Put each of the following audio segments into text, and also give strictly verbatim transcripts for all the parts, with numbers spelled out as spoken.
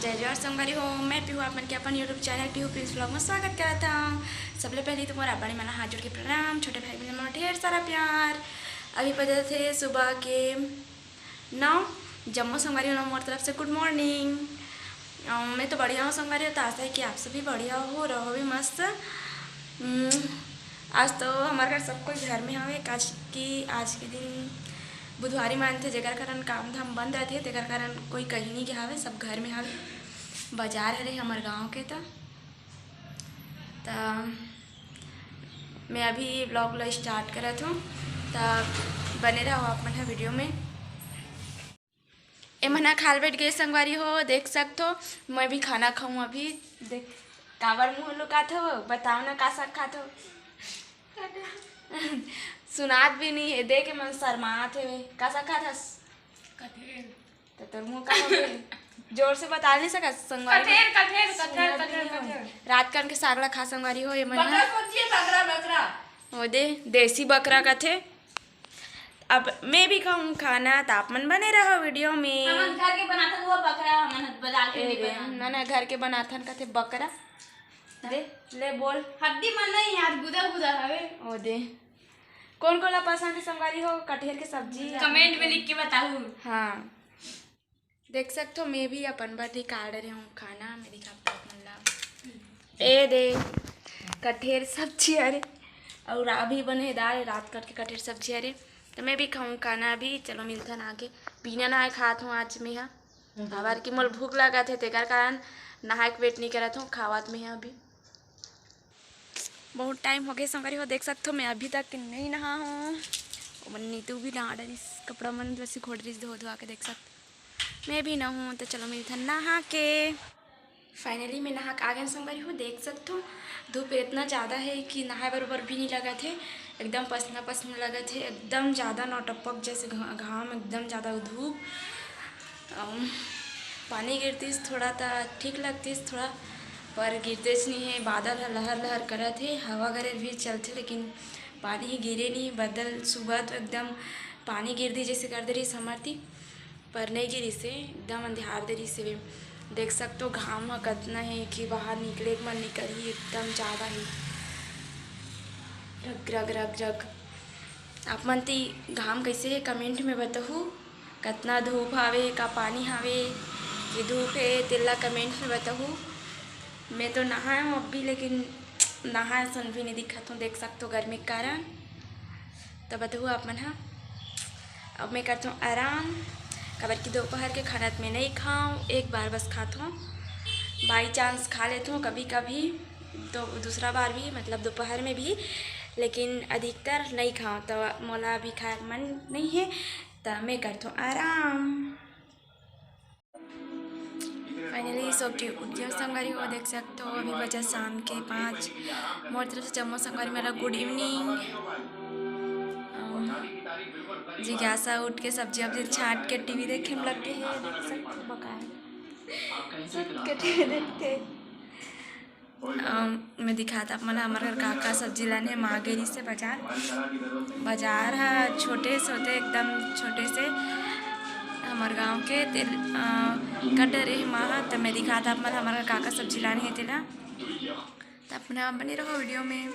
जय जोहार संगवारी हो, मैं पीहू आप मन के अपन YouTube चैनल पीहू पीहूस vlog में स्वागत करत हूँ। सबले पहले तो मोर बड़े मन ला हाथ जोड़ के प्रणाम, छोटे भाई मन ला मोर ढेर सारा प्यार। अभी बजत हे सुबह के नौ। जम्मो संगवारी मन ला मोर तरफ से गुड मॉर्निंग। अम, मैं तो बढ़िया हूँ संगवारी हो, तो आशा है कि आप सभी बढ़िया हो, रहो भी मस्त। हम्म, आज तो हमारे घर सब कोई घर में हवे, काज कि आज के दिन बुधवारी मानथे, जेकर कारण काम धाम बंद रहथे, तेकर कारण कोई कहीं नहीं गया हवे, सब घर में हवे। बाजार हरे हमर गांव के, त त मैं अभी vlog ला स्टार्ट करत हूँ, त बने रहो आप मन ह वीडियो में। ए मन ह खाल बैठ गए संगवारी हो, देख सकथो। मैं भी खाना खाऊं अभी। देख, काबर मुंह लुकाथो, बताओ ना का साग खाथो। सुनात भी नहीं है, देख ए मन शर्मात हे। का साग खाथस? कथेर। त तोर मुंह का हो गए? जोर से बता नहीं सकत संगवारी हो। कथेर, कथेर, कथेर, सुनात भी कथेर, नहीं हो। कथेर। रात कन के साग ला खा संगवारी हो, ए मन ह। बकरा सोचिए, बकरा, बकरा। वो दे, देसी बकरा कथे। अब मैं भी खाऊं खाना, त आप मन बने रहो वीडियो में। हमन घर के बनाथन वो बकरा, हमन बाजार के ए नहीं रे, बनाथन। ना, ना, घर के बनाथन कथे बकरा। दे, ले बोल। हड्डी मन नहीं यार, गुदा गुदा हवे। ओ दे। कौन कोन ला पसंद है संगवारी हो कटहर के सब्जी? कमेंट में लिख के बताहू। हाँ। देख सकथो, मैं भी अपन बर निकाल रहे हूँ खाना, मैं दिखाता हूँ आप मन ला। ए दे, कटहर सब्जी हरे, और अभी बने दाल, रात करके कटहर सब्जी हरे, तो मैं भी खाऊँ खाना अभी। चलो मिलथन आगे। बिना नहाए खात हूँ आज मैं हा, काबर कि मोला भूख लागत हे, तेकर कारण नहाए के वेट नहीं करत हूँ, खावत मैं हा अभी। बहुत टाइम हो गए संगवारी हो, देख सकथो मैं अभी तक नहीं नहा हूँ। ओमन नीतू भी नहा डरिस, कपड़ा मन ला सिकोड़ डरिस धो धुआ के, देख सकथो। मैं भी नहूँ, तो चलो मिलथन नहा के। फाइनली मैं नहा के आ गए संगवारी हो, देख सकथो धूप इतना ज़्यादा है कि नहाए बरोबर भी नहीं लगत है, एकदम पसीना पसीना लगत है, एकदम ज़्यादा नौटपक जैसे घा-, घाम, एकदम ज़्यादा धूप। अम, पानी गिरतिस थोड़ा त ठीक लगतिस थोड़ा, पर गिरतेच नहीं है। बादल ह लहर लहर करत है, हवा गरेर भी चलथे, लेकिन पानी ही गिरे नहीं। बादल सुबह तो एकदम पानी गिर दी जैसे कर दे रही समरती, पर नहीं गिरी से एकदम अंधियार दे रही से। देख सकथो घाम ह कतना है कि बाहर निकले के मन नहीं करही, एकदम ज़्यादा है। रग रग रग रग। आप मन ती घाम कैसे है कमेंट में बताहू। कतना धूप हावे, का पानी हावे, कि धूप हे, तेला कमेंट में बताहू। मैं तो नहाए हूँ अभी, लेकिन नहाए सन भी नहीं दिखत हूँ, देख सकथो गर्मी के कारण। तो बताहू आप मन हा। अब मैं करत हूँ आराम, काबर कि दोपहर के खाना तो मैं नहीं खाऊँ, एक बार बस खात हूँ, बाई चांस खा लेत हूँ कभी कभी, तो दूसरा बार भी, मतलब दोपहर में भी, लेकिन अधिकतर नहीं खाऊँ, तो मोला अभी खाए के मन नहीं है। त मैं करथों आराम। फाइनली सो के उठ गेंव संगवारी हो, देख सकथो अभी बजे शाम के पाँच। मोर तरफ से जम्मो संगवारी मन ला गुड इवनिंग। अम, जिज्ञासा उठ के सब्जी वब्जी छांट के टीवी देखे में लग गे हे, देख सकथो बकाए सुत के टीवी देख के। अम, मैं दिखात आप मन ला हमर घर का का सब्जी लाने हे। माँ गे रहिसे बाजार, बाजार ह छोटे से होथे, एकदम छोटे से हमर गांव के। तेल, अ, कट रहे माँ ह, त मैं दिखात आप मन ला हमर घर का का सब्जी लाने हे तेला। त अपना बने रहो वीडियो में।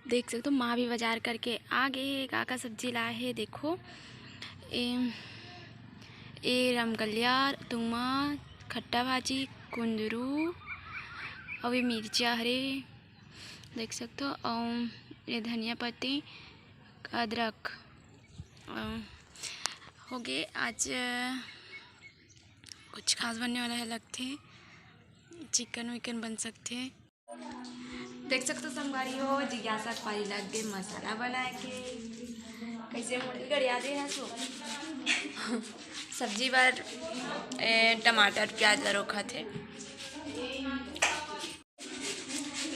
देख सकथो, माँ भी बाजार करके आ गे हे। का का सब्जी लाए हे देखो, ए, ए रमकलिया, तुमा, खट्टा भाजी, कुंदरू, अउ ए मिर्चा हरे, देख सकथो, अउ ए धनिया पत्ती, अदरक। अउ हो गे आज कुछ खास बनने वाला है लगथे, चिकन विकन बन सकथे। देख सकथो संगवारी हो, जिज्ञासा के पारी लग गे मसाला बनाए के। कैसे मुड़ी गड़िया दे हस वो? सब्जी बर, ए, टमाटर प्याज ला रोखत हे।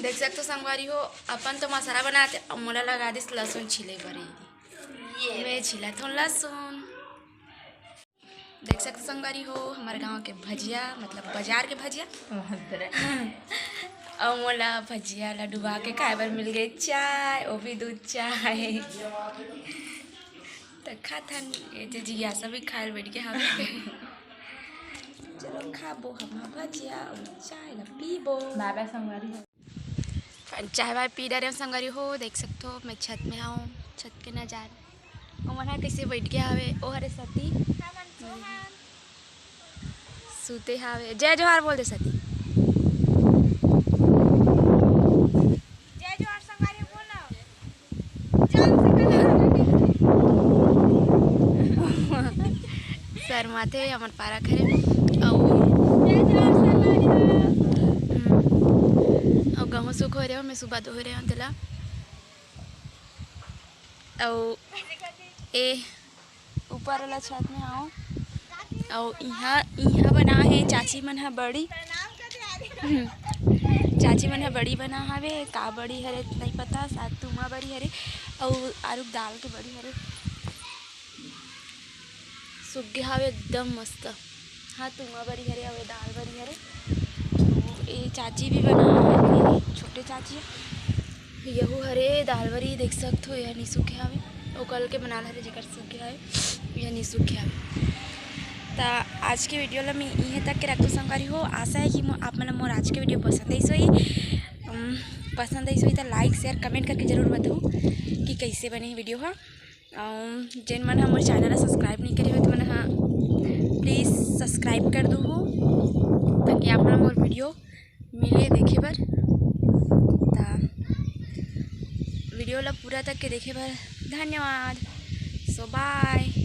देख सकथो संगवारी हो, अपन तो मसाला बनाथे, अब मोला लगा दिस लहसुन छीले बर। ये मैं छीलत हूँ लहसुन। देख सकथो संगवारी हो, हमर गांव के भजिया, मतलब बाजार के भजिया। अउ मोला भजिया ला डुबा के खाए बर मिल गे चाय, वो भी दूध चाय। त खाथन, ये जे जिज्ञासा भी खाए बर बैठ गे हवे। चलो खाबो हम भजिया अउ चाय ला पीबो। बाय बाय संगवारी हो। चाय वाय पी डरे संगवारी हो, देख सकथो मैं छत में हूँ, छत के नजारा। ओ मन ह कइसे बैठ गया हवे, ओ हरे सती सुते हावे। जय जोहार बोल दे सती। जय जोहार संगवारी हो, बोल ना। जान से कहा। शर्माथे हमर पारा खरे। अउ जय जोहार संगवारी हो। हम्म। अउ गहूँ सुख हो रहे हो, मैं सुबह धो रहे हो तेला। अउ ए ऊपर वाला छत में आओ। अउ इहाँ, इहाँ बना हे चाची मन ह बड़ी। चाची मन ह बड़ी बना हवे, का बड़ी हरे नहीं पता, शायद तुमा बड़ी हरे। अउ आरुग दाल के बड़ी हरे, सुग्गे हवे एकदम मस्त। हाँ, तुमा बरी हरे, अउ ए दाल बरी हरे। तो ए चाची भी बना हवे, छोटे चाची ह। यहू हरे दाल बरी, देख सकत हो, यह निशु के हवे। ओ कल के बनाल हरे, जेकर सुखे हवे, यह निशु के हवे। त आज के वीडियो ला मैं इहे तक के रखथों संगवारी हो। आशा है कि मो-, आप मन ला मोर आज के वीडियो पसंद आइस होही। अम, पसंद आइस होही त like, share, comment करके जरूर बताहू कि कैसे बने वीडियो ह। अउ जेन मन ह मोर चैनल ला subscribe नहीं करे हो, तो मन ह please subscribe कर दू हो, ताकि आप मन मोर वीडियो मिले देखे बर। त वीडियो ला पूरा तक के देखे बर धन्यवाद। So bye।